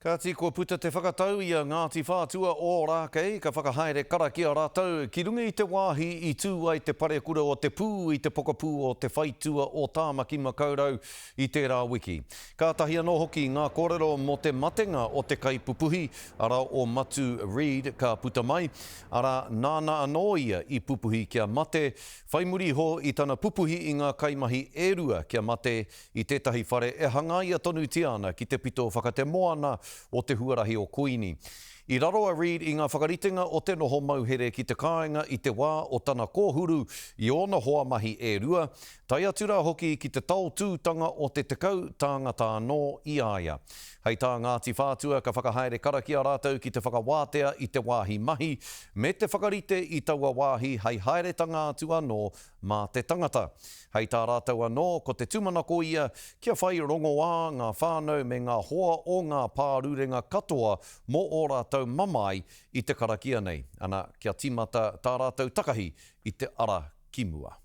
Kāti kua puta te whakatau i a Ngāti Whātua Ōrākei ka whakahaere karakia rātou ki runga i te wāhi i tū ai te parekura o te pū i te pokapū o te whaitua o Tāmaki Makaurau i tērā wiki. Kātahi anō hoki ngā kōrero mō te matenga o te kaipupuhi, arā o Matu Reid ka puta mai, arā nāna anō ia i pupuhi kia mate, whai muri iho i tana pupuhi i ngā kaimahi e rua kia mate i tētahi whare e hangaia tonutia ana ki te pito whakatemoana o te huarahi o Kuini. I raro a Reid i ngā whakaritenga o te noho mauhere ki te kāinga i te wā o tana kōhuru i ōna hoa mahi e rua, tae atu rā hoki ki te taotūtanga o te 10 tāngata anō i a ia. Hei tā Ngāti Whātua ka whakahaere karakia rātou ki te whakawātea i te wāhi mahi, me te whakarite i taua wāhi hei haeretanga atu anō mā te tangata. Hei tā rātou anō, ko te tūmanako ia kia whai rongoā ngā whānau me ngā hoa o ngā pārurenga katoa mō ō rātou mamae i te karakia nei, ana, kia tīmata tā rātou takahi i te ara ki mua.